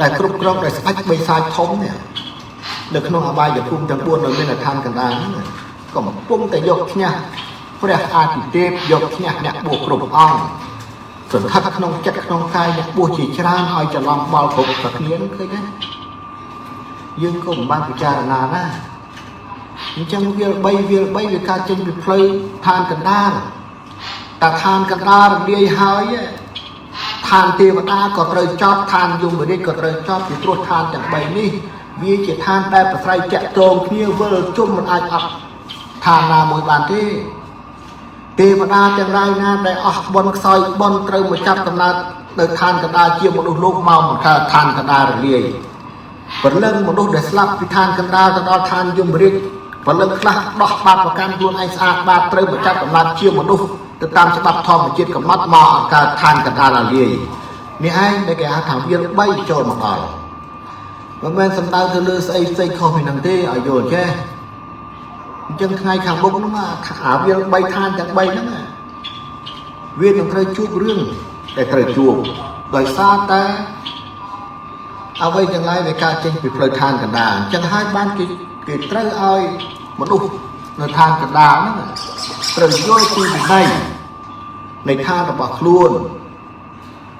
ដែលគ្រប់គ្រងដោយស្ដេចបិសាចធំនេះនៅក្នុងអបាយភូមិទាំង4នៅមានឋានកណ្ដាលហ្នឹងកំពុងតែយកឈ្នះព្រះអាទិទេពយកឈ្នះអ្នកបួសគ្រប់អង្គសន្ធិដ្ឋក្នុងចិត្តក្នុងកាយអ្នកបួសជាច្រើនឲ្យច្រឡំបល់គ្រប់តែគ្នាហ្នឹងឃើញទេយើងក៏មិនបានពិចារណាណាអញ្ចឹងវាល3វាល3វាកើតចេញពីផ្លូវឋានកណ្ដាលតាឋានកណ្ដាលរលាយហើយឋានទេវតាក៏ត្រូវចប់ឋានយមរាជក៏ត្រូវចប់ពីព្រោះឋានទាំង3នេះវាជាឋានដែលប្រស្រ័យតាក់ទងគ្នាវិលជុំមិនអាចអត់ឋានណាមួយបានទេទេវតាទាំងឡាយណាដែលអស់បុណ្យខ្សោយបុណ្យត្រូវមកចាប់កំណើតនៅឋានកណ្ដាលជាមនុស្សលោកមកមិនកើតឋានកណ្ដាលរលាយព្រលឹងមនុស្សដែលស្លាប់ពីឋានកណ្ដាលទៅដល់ឋានយមរាជព្រលឹងខ្លះដោះបាបប្រកាន់ខ្លួនឯងស្អាតបាតត្រូវមកចាប់កំណើតជាមនុស្សទៅតាមច្បាប់ធម្មជាតិកំណត់មកអង្កើតឋានកណ្ដាលរលាយនេះឯងដែលគេហៅថាវាល3ចូលមកដល់មិនមែនសំដៅទៅលើស្អីផ្សេងខុសពីនឹងទេឲ្យយល់ចេះអញ្ចឹងថ្ងៃខាងមុខហ្នឹងអាវាល3ឋានទាំង3ហ្នឹងវានឹងត្រូវជួបរឿងដែលត្រូវជួបដោយសារតែអ្វីទាំងឡាយវាកើតចេញពីផ្លូវឋានកណ្ដាលអញ្ចឹងហើយបានគេត្រូវឲ្យមនុស្សនៅឋានកណ្ដាលហ្នឹងត្រូវយល់ពីវិន័យនៃឋានរបស់ខ្លួន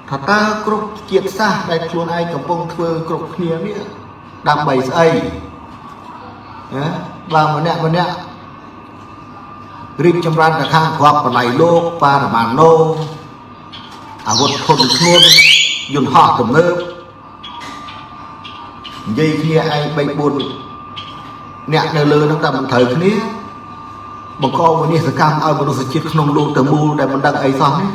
ថាតើគ្រប់ជាតិសាសន៍ដែលខ្លួនឯងកំពុងធ្វើគ្រប់គ្នានេះដើម្បីស្អីណាបើម្នាក់ម្នាក់រីកចម្រើនទៅខាងគ្រាប់បល័យលោកបរមាណូអាវុធធនធ្ងន់យន្តហោះទំនើបនិយាយគ្នាឯង3 4អ្នកនៅលើហ្នឹងតែមិនត្រូវគ្នាបង្កវិនាសកម្មឲ្យមនុស្សជាតិក្នុងលោកទាំងមូលដែលមិនដឹងអីសោះនេះ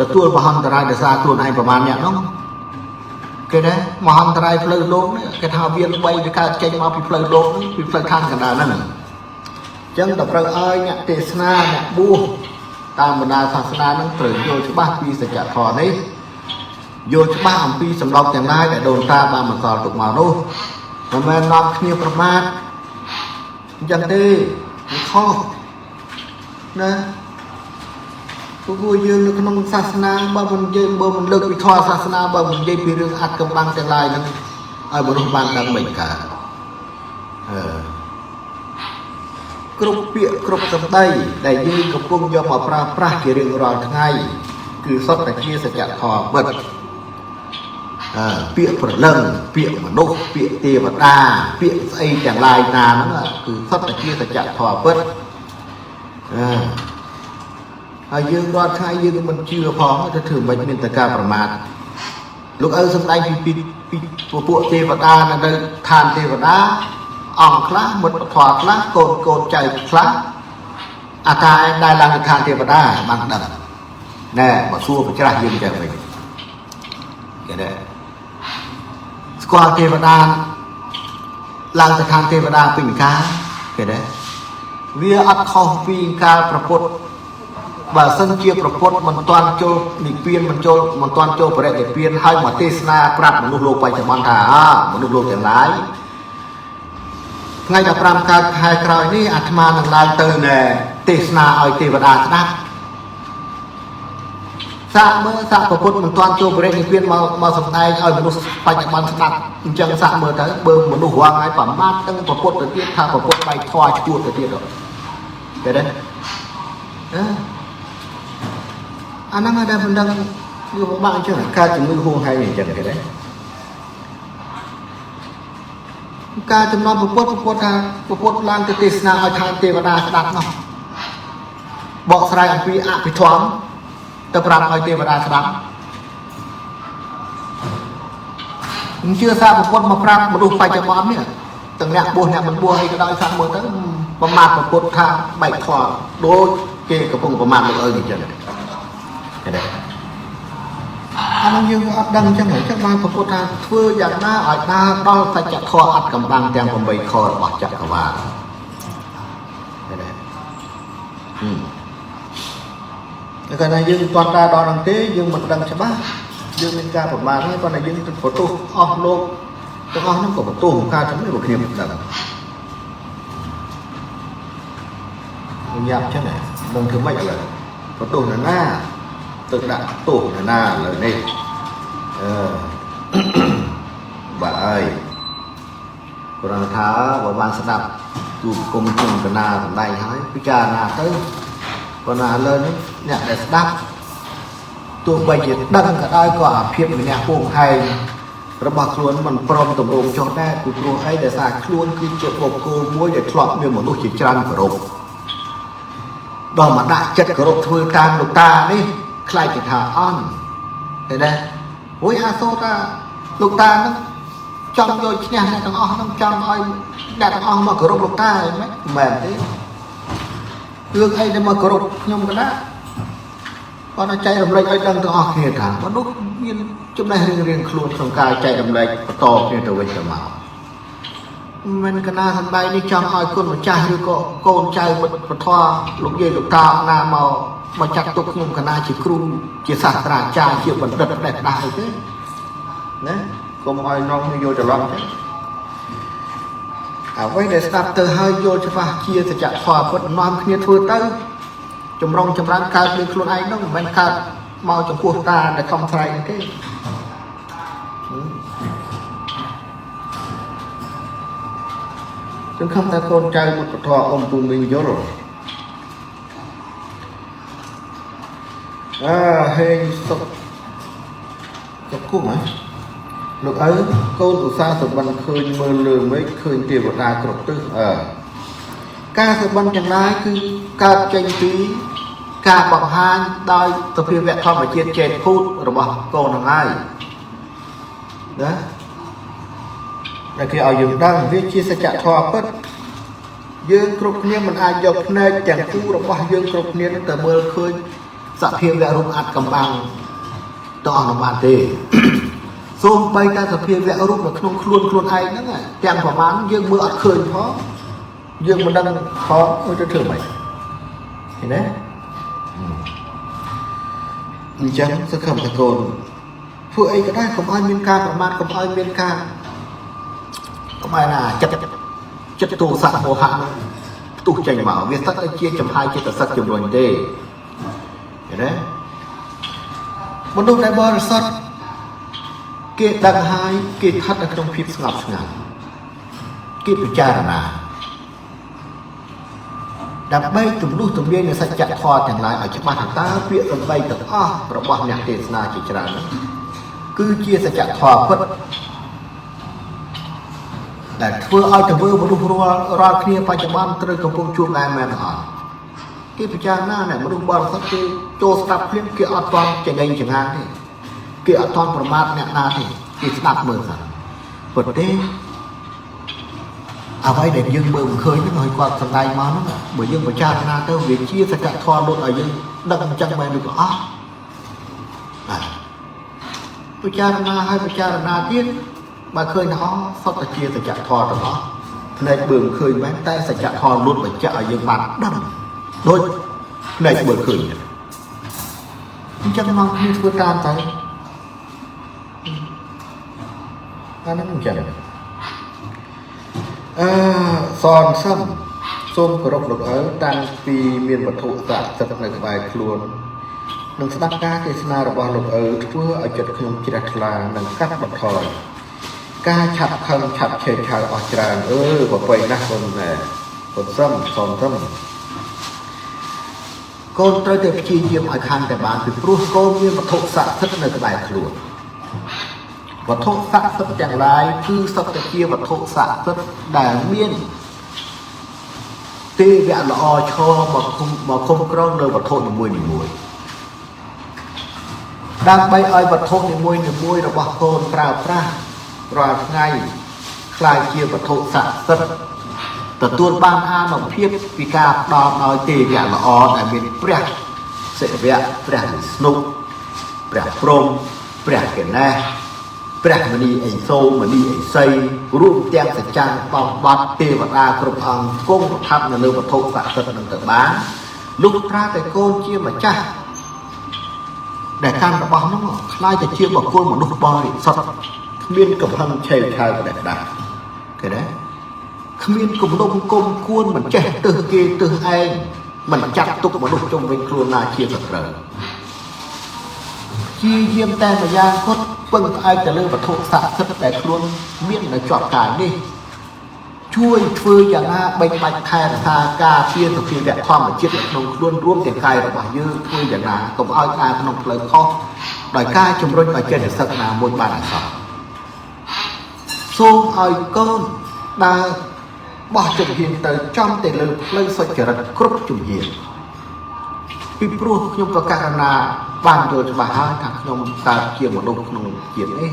ទទួលមហន្តរាយដោយសារខ្លួនឯងប្រមាណអ្នកនោះគេដែរមហន្តរាយផ្លូវលោកនេះគេថាវា3វាកើតចេញមកពីផ្លូវលោកនេះពីផ្លូវឋានកណ្ដាលហ្នឹងអញ្ចឹងតម្រូវឲ្យអ្នកទេសនាអ្នកបួសតាមបណ្ដាសាសនាហ្នឹងត្រូវយល់ច្បាស់ពីសច្ចធម៌នេះយល់ច្បាស់អំពីសម្លុកទាំងឡាយដែលដូនតាបានបន្សល់ទុកមកនោះមិនមែននាំគ្នាប្រមាថអញ្ចឹងទេវាខុសណាព្រោះយើងនៅក្នុងសាសនាបើមិននិយាយបើមិនលើកពីធម៌សាសនាបើមិននិយាយពីរឿងអត្តកំបាំងទាំងឡាយហ្នឹងឲ្យមនុស្សបានដឹងមិនកើតអឺគ្រប់ពាក្យគ្រប់សម្ដីដែលយើងកំពុងយកមកប្រើប្រាស់ជារៀងរាល់ថ្ងៃគឺសុទ្ធតែជាសច្ចធម៌ពិតពាក្យព្រលឹងពាក្យមនុស្សពាក្យទេវតាពាក្យស្អីទាំងឡាយណាហ្នឹងគឺសុទ្ធតែជាសច្ចធម៌ពិតអឺហើយយើងរាល់ថ្ងៃយើងមិនជឿផងទៅធ្វើមិនមានតែការប្រមាថលោកឪសំដែងពីពីពួកទេវតានៅឋានទេវតាអង្គខ្លះមិត្តពធខ្លះកូនកូនចៅខ្លះអាតាឯងដែលឡើងទៅឋានទេវតាបានដឹងណែបើសួរបច្រាស់យើងចឹងវិញគេដែរស្គាល់ទេវតាឡើងទៅឋានទេវតាពេញកាគេដែរវាអត់ខុសពីកាលប្រពុតបើសិនជាប្រពុតមិនទាន់ចូលនិព្វានមិនចូលមិនទាន់ចូលបរិនិព្វានហើយមកទេសនាប្រាប់មនុស្សលោកបច្ចុប្បន្នថាមនុស្សលោកទាំងឡាយថ្ងៃ15កើតខែក្រោយនេះអាត្មានឹងឡើងទៅណែទេសនាឲ្យទេវតាស្ដាប់សាកមើលសាកប្រពុតមិនទាន់ចូលបរិនិព្វានមកមកសម្ដែងឲ្យមនុស្សបច្ចុប្បន្នស្ដាប់អញ្ចឹងសាកមើលទៅបើមនុស្សរងហើយប្រមាថទាំងប្រពុតទៅទៀតថាប្រពុតបែកធွာឈួតទៅទៀតគេដែរអឺអាហ្នឹងដែលមិនដឹងវាពិបាកអញ្ចឹងការជំងឺហួងហែងអញ្ចឹងគេដែរការចំណងប្រពុតប្រពុតថាប្រពុតឡើងទៅទេសនាឲ្យឋានទេវតាស្ដាប់នោះបកស្រាយអំពីអភិធម្មទៅប្រាប់ឲ្យទេវតាស្ដាប់មិនជឿសាប្រពុតមកប្រាប់មនុស្សបច្ចុប្បន្ននេះទាំងអ្នកបួសអ្នកមិនបួសអីក៏ដោយសាក់មើលទៅប្រមាថប្រពុតថាបែកធម៌ដូចគេកំពុងប្រមាថលោកឪអញ្ចឹងគេដែរអានោះយើងអត់ដឹងអញ្ចឹងអញ្ចឹងបានប្រពុតថាធ្វើយ៉ាងណាឲ្យដើរដល់សច្ចធម៌អត់កំបាំងទាំង8ខរបស់ចក្រវាលគេដែរតែកាលណាយើងមិនទាន់ដើរដល់ហ្នឹងទេយើងមិនដឹងច្បាស់យើងមានការប្រមាថហើយប៉ុន្តែយើងបន្ទោសអស់លោកទាំងអស់ហ្នឹងក៏បន្ទោសការជំនឿគ្នាមិនដឹងញាប់ចឹងហ៎ដឹងធ្វើម៉េចឥឡូវបន្ទោសណាណាទៅដាក់ទោសណាណាឥឡូវនេះអឺ គ្រាន់ថាបើបានស្ដាប់ទូបង្គំខ្ញុំកណាសម្ដែងហើយពិចារណាទៅប៉ុន្តែឥឡូវនេះអ្នកដែលស្ដាប់ទោះបីជាដឹងក៏ដោយក៏អាភិបម្នាក់ពងហែងរបស់ខ្លួនមិនព្រមតម្រង់ចុះដែរពីព្រោះអីដោយសារខ្លួនគឺជាបុគ្គលមួយដែលធ្លាប់មានមនុស្សជាច្រើនគោរពដល់មកដាក់ចិត្តគោរពធ្វើតាមលោកតានេះខ្លាចគេថាអន់ឃើញទេអូយអាសូរថាលោកតាហ្នឹងចង់យកឈ្នះអ្នកទាំងអស់ហ្នឹងចង់ឲ្យអ្នកទាំងអស់មកគោរពលោកតាហ្នឹងមិនមែនទេរឿងអីដែលមកគោរពខ្ញុំក៏ដែរគាត់ចែករំលែកឲ្យដឹងទាំងអស់គ្នាថាមនុស្សមានចំណេះរៀងៗខ្លួនក្នុងការចែករំលែកបន្តគ្នាទៅវិញទៅមកមិនកណាសំដែងនេះចង់ឲ្យគុណម្ចាស់ឬក៏កូនចៅមិត្តពធលោកយាយលោកតាណាមកមកចាត់ទុកខ្ញុំកណាជាគ្រូជាសាស្ត្រាចារ្យជាបណ្ឌិតផ្ដេសផ្ដាសអីទេណាកុំឲ្យនាំគ្នាយល់ច្រឡំទេអ្វីដែលស្ដាប់ទៅហើយយល់ច្បាស់ជាសច្ចធម៌ពិតនាំគ្នាធ្វើទៅចម្រុងចម្រើនកើតលើខ្លួនឯងនោះមិនមែនកើតមកចំពោះតាដែលខំស្រែកទេសង្ឃឹមថាកូនចៅមុតពធអ៊ំពូមីងយល់អើហេងសុកសុកគុំហ៎លោកឪកូនឧស្សាហ៍សបិនឃើញមើលលើមេឃឃើញទេវតាគ្រប់ទិសអើការសបិនទាំងឡាយគឺកើតចេញពីការបង្ហាញដោយសភាវៈធម្មជាតិចេតភូតរបស់កូនហ្នឹងហើយណាដែលគេឲ្យយើងដឹងវាជាសច្ចធម៌ពិតយើងគ្រប់គ្នាមិនអាចយកភ្នែកទាំងគូរបស់យើងគ្រប់គ្នានឹងទៅមើលឃើញសភាវៈរូបអត្តកំបាំងទៅអស់នោះបានទេសូមបីតែសភាវៈរូបនៅក្នុងខ្លួនខ្លួនឯងហ្នឹងទាំងប្រមាណយើងមើលអត់ឃើញផងយើងមិនដឹងផងទៅធ្វើម៉េចឃើញទេអញ្ចឹងសង្ឃឹមថាកូនធ្វើអីក៏ដែរកុំឲ្យមានការប្រមាថកុំឲ្យមានការកុំឲ្យណាចិត្តចិត្តទោសៈមោហៈនោះផ្ទុះចេញមកវាសិតតែជាចំហាយចិត្តសឹកជំរុញទេឃើញទេមនុស្សដែលបរិសុទ្ធគេដឹងហើយគេស្ថិតនៅក្នុងភាពស្ងប់ស្ងាត់គេពិចារណាដើម្បីទំនុះទំនាញនៃសច្ចធម៌ទាំងឡាយឲ្យច្បាស់ថាតើពាក្យសម្ដីទាំងអស់របស់អ្នកទេសនាជាច្រើននោះគឺជាសច្ចធម៌ពិតដែលធ្វើឲ្យទង្វើមនុស្សរាល់គ្នាបច្ចុប្បន្នត្រូវកំពុងជួបដែរមែនអត់គេពិចារណាអ្នកមនុស្សបរិសុទ្ធគេចូលស្ដាប់ភ្លាមគេអត់ទាន់ចង្អេងចង្ហាន់ទេគេអត់ទាន់ប្រមាថអ្នកណាទេគេស្ដាប់មើលសិនពិតទេអ្វីដែលយើងមើលមិនឃើញហ្នឹងឲ្យគាត់សម្ដែងមកហ្នឹងបើយើងពិចារណាទៅវាជាសច្ចធម៌លុតឲ្យយើងដឹងអញ្ចឹងមែនឬក៏អត់បាទពិចារណាឲ្យពិចារណាទៀតបើឃើញថាអូសុទ្ធតែជាសច្ចធម៌ទាំងអស់ភ្នែកមើលមិនឃើញមែនតែសច្ចធម៌លុតបញ្ជាក់ឲ្យយើងបានដឹងដូចភ្នែកមើលឃើញអញ្ចឹងមកគ្នាធ្វើតាមទៅអាហ្នឹងអញ្ចឹងអឺសនសឹមសូមគោរពលោកឪតាំងពីមានវត្ថុស័ក្តិសិទ្ធិនៅក្បែរខ្លួននិងស្ដាប់ការទេសនារបស់លោកឪធ្វើឲ្យចិត្តខ្ញុំជ្រះថ្លានិងកាត់បន្ថយការឆាប់ខឹងឆាប់ឆេវឆាវអស់ច្រើនអឺប្រពៃណាស់កូនណែកូនសឹមសនសឹមកូនត្រូវតែព្យាយាមឲ្យខាងតែបានពីព្រោះកូនមានវត្ថុស័ក្តិសិទ្ធិនៅក្បែរខ្លួនវត្ថុស័ក្តិសិទ្ធិទាំងឡាយគឺសុទ្ធតែជាវត្ថុស័ក្តិសិទ្ធិដែលមានទេវៈល្អឈរមកគុំមកគុំក្រងនៅវត្ថុនីមួយៗដើម្បីឲ្យវត្ថុនីមួយៗរបស់កូនប្រើប្រាស់រាល់ថ្ងៃក្លាយជាវត្ថុស័ក្តិសិទ្ធិទទួលបានអានុភាពពីការផ្ដល់ដោយទេវៈល្អដែលមានព្រះសិវៈព្រះវិស្ណុព្រះព្រហ្មព្រះកណេសព្រះមនីអិសូមនីអិសីរួមទាំងសច្ចាបងបត់ទេវតាគ្រប់អង្គគង់ប្រថាប់នៅលើវត្ថុស័ក្តិសិទ្ធិនឹងទៅបានលុះត្រាតែកូនជាម្ចាស់ដែលកាន់របស់នោះក្លាយទៅជាបុគ្គលមនុស្សបរិសុទ្ធគ្មានកំហឹងឆេវឆាវក្តេះក្ដាស់ឃើញទេគ្មានគំនុំគុំគួនមិនចេះទើសគេទើសឯងមិនចាត់ទុកមនុស្សជុំវិញខ្លួនណាជាសត្រូវជាយាមតែម្យ៉ាងគាត់ពឹងផ្អែកទៅលើវត្ថុស័ក្តិសិទ្ធិដែលខ្លួនមាននៅជាប់កាយនេះ ជួយធ្វើយ៉ាងណាបីបាច់ថែរក្សាការពារសភាវៈធម្មជាតិនៅក្នុងខ្លួនរួមទាំងកាយរបស់យើងធ្វើយ៉ាងណាកុំឲ្យដើរក្នុងផ្លូវខុសដោយការជំរុញឲ្យចេតសិកណាមួយបានអសោះសូមឲ្យកូនដើរបោះជំហានទៅចំទៅលើផ្លូវសុចរិតគ្រប់ជំហានពីព្រោះខ្ញុំប្រកាសណាបានយល់ច្បាស់ហើយថាខ្ញុំកើតជាមនុស្សក្នុងជាតិនេះ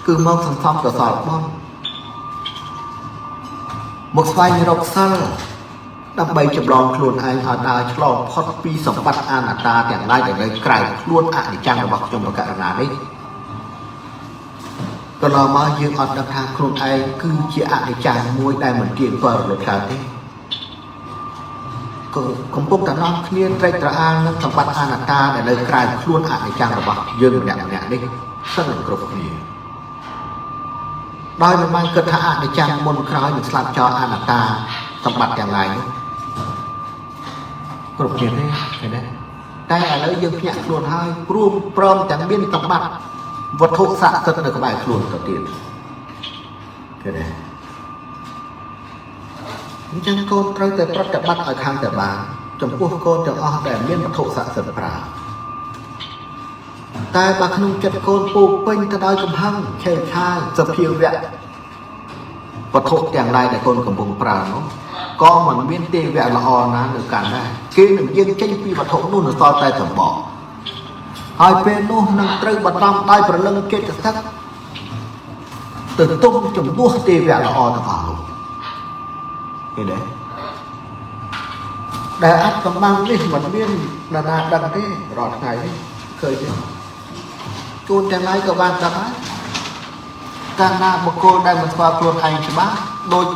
គឺមកសន្សំកុសលបុណ្យមកស្វែងរកសិលដើម្បីចម្លងខ្លួនឯងឲ្យដើរឆ្លងផុតពីសម្បត្តិអនត្តាទាំងឡាយដែលនៅក្រៅខ្លួនអនិច្ចំរបស់ខ្ញុំប្រកាសណានេះកន្លងមកយើងអត់ដឹងថាខ្លួនឯងគឺជាអនិច្ចំមួយដែលមិនទៀងទាត់រលត់កើតទេកំពុងតែនាំគ្នាត្រេកត្រអាលនឹងសម្បត្តិអនត្តាដែលនៅក្រៅខ្លួនអនិច្ចំរបស់យើងម្នាក់ម្នាក់នេះសឹងនឹងគ្រប់គ្នាដោយមិនបានគិតថាអនិច្ចំមុនក្រោយនឹងស្លាប់ចោលអនត្តាសម្បត្តិទាំងឡាយនោះគ្រប់គ្នាទេឃើញទេតែឥឡូវយើងភ្ញាក់ខ្លួនហើយព្រមព្រមទាំងមានសម្បត្តិវត្ថុស័ក្តិសិទ្ធិនៅក្បែរខ្លួនទៅទៀតឃើញទេអញ្ចឹងកូនត្រូវតែប្រតិបត្តិឲ្យខាងតែបានចំពោះកូនទាំងអស់ដែលមានវត្ថុស័ក្តិសិទ្ធិប្រើតែបើក្នុងចិត្តកូនពោពេញទៅដោយកំហឹងឆេវឆាយសភាវៈវត្ថុទាំងឡាយដែលកូនកំពុងប្រើនោះក៏មិនមានទេវៈល្អណានៅកាន់ដែរគេនឹងយើងចេញពីវត្ថុនោះនៅសល់តែសម្បកហើយពេលនោះនឹងត្រូវបណ្ដំដោយព្រលឹងចេតសិកទៅទុំជំនួសទេវៈល្អទាំងអស់នោះឃើញទេដែលអត្តកំបាំងនេះមិនមាននរណាដឹងទេរាល់ថ្ងៃនេះឃើញទេកូនទាំងឡាយក៏បានដឹងដែរកាលណាបុគ្គលដែលមិនស្គាល់ខ្លួនឯងច្បាស់ដូច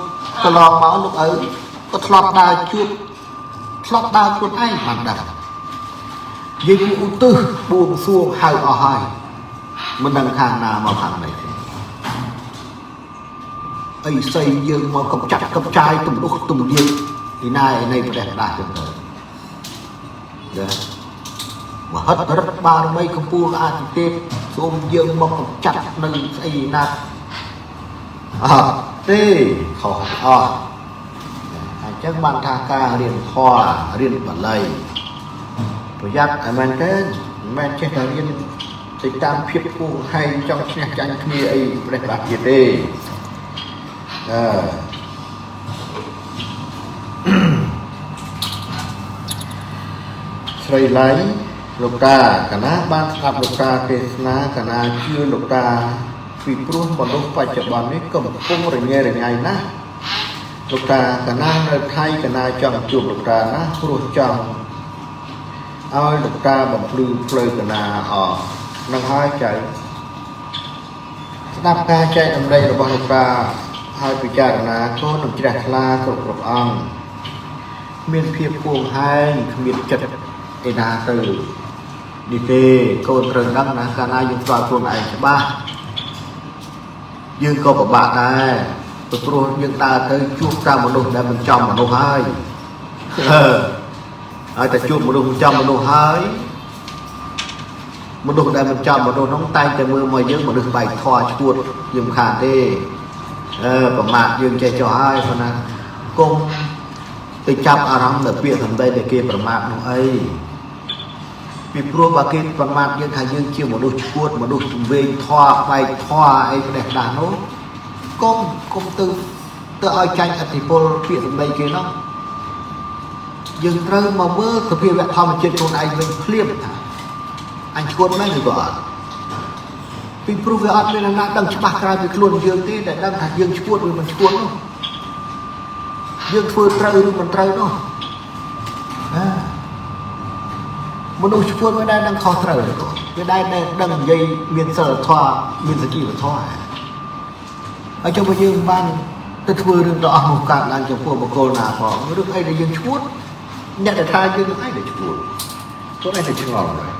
កន្លងមកលោកឪក៏ធ្លាប់ដើរជួបធ្លាប់ដើរខ្លួនឯងបានដឹងនិយាយពីឧទ្ទិសបួងសួងហៅអស់ហើយមិនដឹងខាងណាមកខាងនេះទេអីសីយើងមកកំចាត់កំចាយទំនុះទំលាយពីណាឯនៃប្រទេសដាស់ចឹងទៅចាមហិទ្ធិឫទ្ធិបារមីកម្ពុជាអាទិទេពសូមយើងមកកំចាត់នៅស្អីណាអត់ទេខុសអស់អញ្ចឹងបានថាការរៀនធម៌រៀនបាលីប្រយ័ត្នឲ្យមែនទេមិនមែនចេះតែរៀនទៅតាមភាពគួងហែងចង់ឈ្នះចាញ់គ្នាអីប្រេះប្រាស់ទៀតទេអឺស្រីឡៃលោកតាកណាបានស្ដាប់លោកតាទេសនាកណាជឿលោកតាពីព្រោះមនុស្សបច្ចុប្បន្ននេះកំពុងរញ៉េរញ៉ៃណាស់លោកតាកណានៅថៃកណាចង់ជួបលោកតាណាស់ព្រោះចង់ឲ្យលោកតាបំភ្លឺផ្លូវកណាអស់នឹងហើយចៅស្ដាប់ការចែករំលែករបស់លោកតាហើយពិចារណាកូននឹងជ្រះថ្លាគ្រប់គ្រប់អង្គមានភាពគួងហែងគ្មានចិត្តឯណាទៅនេះទេកូនត្រូវដឹងណាកាលណាយើងស្គាល់ខ្លួនឯងច្បាស់យើងក៏ពិបាកដែរព្រោះយើងដើរទៅជួបតាមមនុស្សដែលមិនចំមនុស្សហើយហើយតែជួបមនុស្សមិនចំមនុស្សហើយមនុស្សដែលមិនចំមនុស្សនោះតែងតែមើលមកយើងមនុស្សបែកធွာឈួតយើងខានទេប្រមាថយើងចេះចោះហើយប៉ុន្តែគុំទៅចាប់អារម្មណ៍នៅពាក្យសម្ដីដែលគេប្រមាថនោះអីពីព្រោះបើគេប្រមាថយើងថាយើងជាមនុស្សឈួតមនុស្សវែងធွာបែកធွာអីផ្ដេសផ្ដាស់នោះគុំទៅឲ្យចាញ់អធិពលពាក្យសម្ដីគេនោះយើងត្រូវមកមើលសភាវៈធម្មជាតិខ្លួនឯងវិញភ្លាមថាអញឈួតមែនឬក៏អត់ពីព្រោះវាអត់មានអ្នកណាដឹងច្បាស់ក្រៅពីខ្លួនយើងទេដែលដឹងថាយើងឈួតឬមិនឈួតនោះយើងធ្វើត្រូវឬមិនត្រូវនោះណាមនុស្សឈួតវាដែរដឹងខុសត្រូវវាដែរដឹងនិយាយមានសិលធម៌មានសជីវធម៌ហើយចុះបើយើងបានទៅធ្វើរឿងទៅអស់នោះកើតឡើងចំពោះបុគ្គលណាផងរឿងអីដែលយើងឈួតអ្នកដែលថាយើងនឹងឯងដែលឈួតខ្លួនឯងដែលឆ្ងល់ហើយ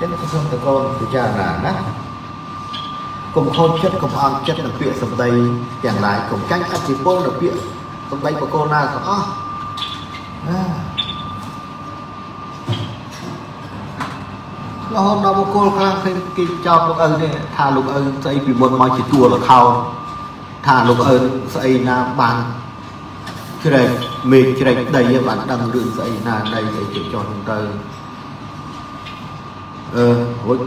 ចឹងក៏សូមតកូនពិចារណាណាកុំខូចចិត្តកុំអន់ចិត្តនឹងពាក្យសម្ដីទាំងឡាយកុំចាញ់អធិពលនៅពាក្យសម្ដីបុគ្គលណាទាំងអស់ណា រហូតដល់បុគ្គលខ្លះឃើញគេចោទលោកឪនេះថាលោកឪស្អីពីមុនមកជាតួលខោនថាលោកឪស្អីណាបានជ្រែកមេឃជ្រែកដីបានដឹងរឿងស្អីណាដីអីទៅចុះហ្នឹងទៅអឺរួច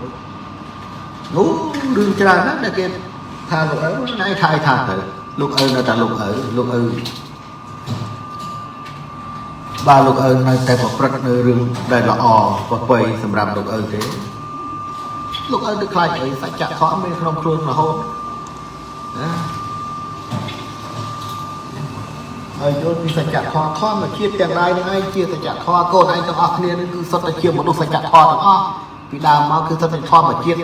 នោះរឿងច្រើនណាស់ដែលគេថាលោកឪណៃថាអីថាទៅលោកឪនៅតែលោកឪលោកឪបាទលោកឪនៅតែប្រព្រឹត្តនៅរឿងដែលល្អប្រពៃសម្រាប់លោកឪទេលោកឪទៅខ្លាចអីសច្ចធម៌មានក្នុងខ្លួនរហូតណាហើយយល់ពីសច្ចធម៌ធម្មជាតិទាំងឡាយនឹងឯងជាសច្ចធម៌កូនឯងទាំងអស់គ្នានឹងគឺសុទ្ធតែជាមនុស្សសច្ចធម៌ទាំងអស់ពីដើមមកគឺសុទ្ធតែធម្មជាតិ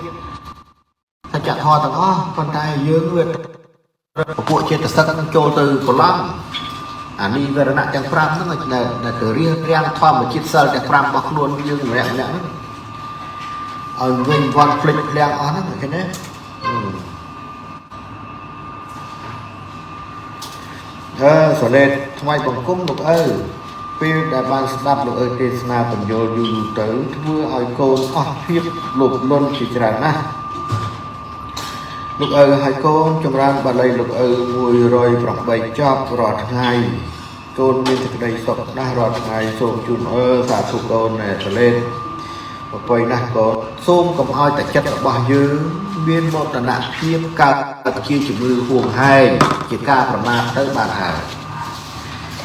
សច្ចធម៌ទាំងអស់ប៉ុន្តែយើងវាពពួកចេតសិកនឹងចូលទៅកន្លងអានិវរណៈទាំង5ហ្នឹងដែលទៅរៀបរៀងធម្មជាតិសិលទាំង5របស់ខ្លួនយើងម្នាក់ម្នាក់ហ្នឹងឲ្យវិញវាន់ភ្លេចភ្លាំងអស់ហ្នឹងឃើញទេអឺសលេតថ្មីបង្គំលោកឪពេលដែលបានស្ដាប់លោកឪទេសនាបញ្យលយូរយូរទៅធ្វើឲ្យកូនអស់ភាពលោភលន់ជាច្រើនណាស់លោកឪហើយកូនចម្រើនបាលីលោកឪ108ចប់រាល់ថ្ងៃកូនមានសេចក្តីសុខណាស់រាល់ថ្ងៃសូមជូនអើសាធុកូនណែសលេតប្រពៃណាស់កូនសូមកុំឲ្យតែចិត្តរបស់យើងមានមោទនភាពកើតជាជំងឺហួងហែងជាការប្រមាថទៅបានហើយ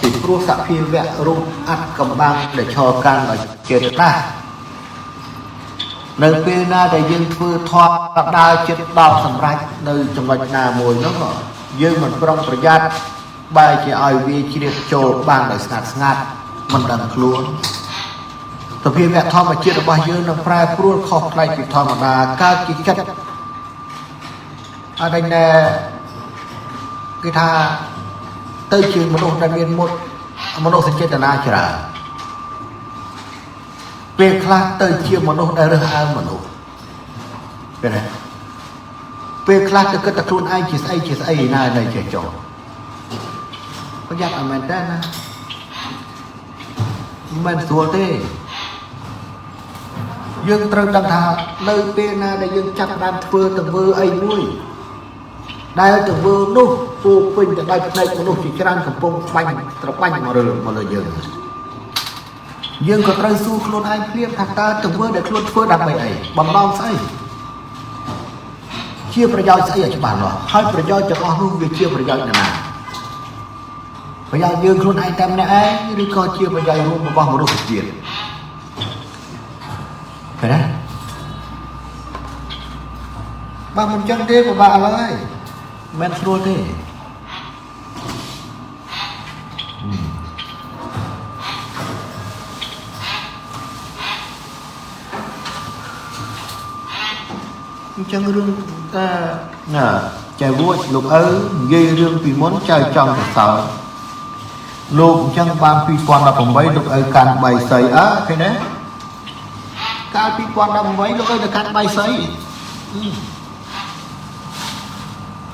ពីព្រោះសភាវៈរូបអត្តកំបាំងដែលឈរកាន់ឲ្យចិត្តណាស់នៅពេលណាដែលយើងធ្វើធម៌ដើរចិត្តដល់សម្រេចនៅចំណុចណាមួយនោះយើងមិនប្រុងប្រយ័ត្នបែរជាឲ្យវាជ្រាបចូលបានដោយស្ងាត់ស្ងាត់មិនដឹងខ្លួនសភាវៈធម្មជាតិរបស់យើងនឹងប្រែប្រួលខុសប្លែកពីធម្មតាកើតជាចិត្តអត់ដឹងណែគេថាទៅជាមនុស្សដែលមានមុតមនុស្សសចេតនាច្រើនពេលខ្លះទៅជាមនុស្សដែលរើសអើងមនុស្សពេលណាពេលខ្លះទៅគិតតែខ្លួនឯងជាស្អីជាស្អីណានៅចេះចុះប្រយ័ត្នឲ្យមែនតើណាមិនស្រួលទេយើងត្រូវដឹងថានៅពេលណាដែលយើងចាប់ដើមធ្វើទង្វើអីមួយដែលទង្វើនោះពោពេញទៅដោយផ្នែកមនុស្សជាច្រើនកំពុងបាញ់ត្របាញ់មកលើមកលើយើងយើងក៏ត្រូវស៊ូខ្លួនឯងភ្លាមថាតើទង្វើដែលខ្លួនធ្វើដើម្បីអីបំណងស្អីជាប្រយោជន៍ស្អីឲ្យច្បាស់លាស់ហើយប្រយោជន៍ទាំងអស់នោះវាជាប្រយោជន៍ណាស់ប្រយោជន៍យើងខ្លួនឯងតែម្នាក់ឯងឬក៏ជាប្រយោជន៍រួមរបស់មនុស្សជាតិឃើញទេបើមិនចឹងទេពិបាកឡើយមិនស្រួលទេអញ្ចឹងរឿងតាណាចៅវួចលោកឪនិយាយរឿងពីមុនចៅចង់សរសើរលោកអញ្ចឹងបាន2018លោកឪកាន់បៃសីអើឃើញទេកាល2018លោកឪទៅកាន់បៃសី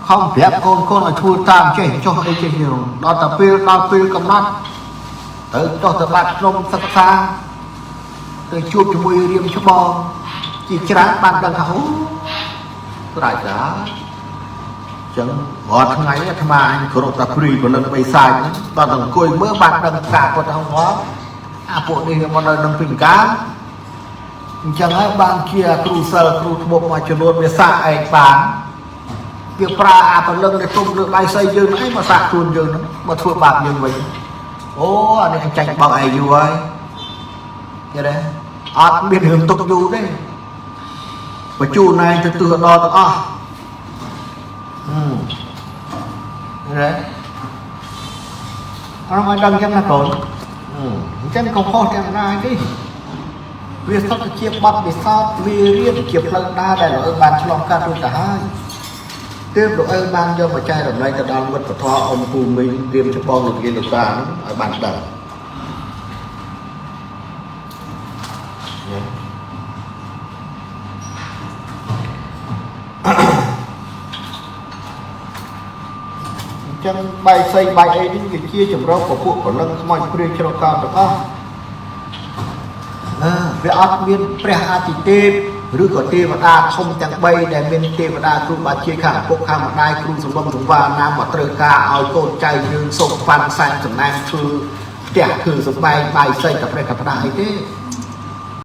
ខំប្រាប់កូនកូនឲ្យធ្វើតាមចេះចុះអីចេះយើងដល់តែពេលដល់ពេលកំណត់ទៅចុះទៅបាត់ក្រុមសិក្សាទៅជួបជាមួយរៀមច្បងជាច្រើនបានដឹងថាអូស្រេចតាចឹងរាល់ថ្ងៃអាត្មាអញគ្រប់តែព្រីផលិតបិសាចហ្នឹងដល់តែអង្គុយមើលបានដឹងការគាត់ថាហ៎អាពួកនេះវាមកនៅនឹងពីកាលអញ្ចឹងហើយបានជាគ្រូសិលគ្រូធ្មប់មួយចំនួនវាសាកឯងបានវាប្រើអាពលឹងដែលទុំលើដៃសីយើងហ្នឹងឯងមកសាកខ្លួនយើងហ្នឹងមកធ្វើបាបយើងវិញអូអានេះអញចាញ់បោកឯងយូរហើយយល់ទេអត់មានរឿងទុកយូរទេបញ្ជូនឯងទៅទិសដល់ទាំងអស់ហ៎អរឲ្យដឹងចឹងណាកូនអញ្ចឹងកុំខុសទាំងណាទេវាសុទ្ធតែជាបទពិសោធន៍វារៀនជាផ្លូវដើរដែលលោកឪបានឆ្លងកាត់រួចទៅហើយទើបលោកឪបានយកមកចែករំលែកទៅដល់មិត្តពធអ៊ំពូមីងរៀមច្បងលោកយាយលោកតាហ្នឹងឲ្យបានដឹងអញ្ចឹងបាយសីបាយអីនេះវាជាចម្រោះពពួកព្រលឹងខ្មោចព្រាយជ្រកកោនទាំងអស់អើ វាអត់មានព្រះអាទិទេពឬក៏ទេវតាធំទាំង3ដែលមានទេវតាគ្រូបាជាខាងឪពុកខាងម្ដាយគ្រូសម្បំសង្វាណាមកត្រូវការឲ្យកូនចៅយើងសូកប៉ាន់សែនសំណែនធ្វើផ្ទះធ្វើសំបែងបាយសីកព្រះកប្រដាអីទេ។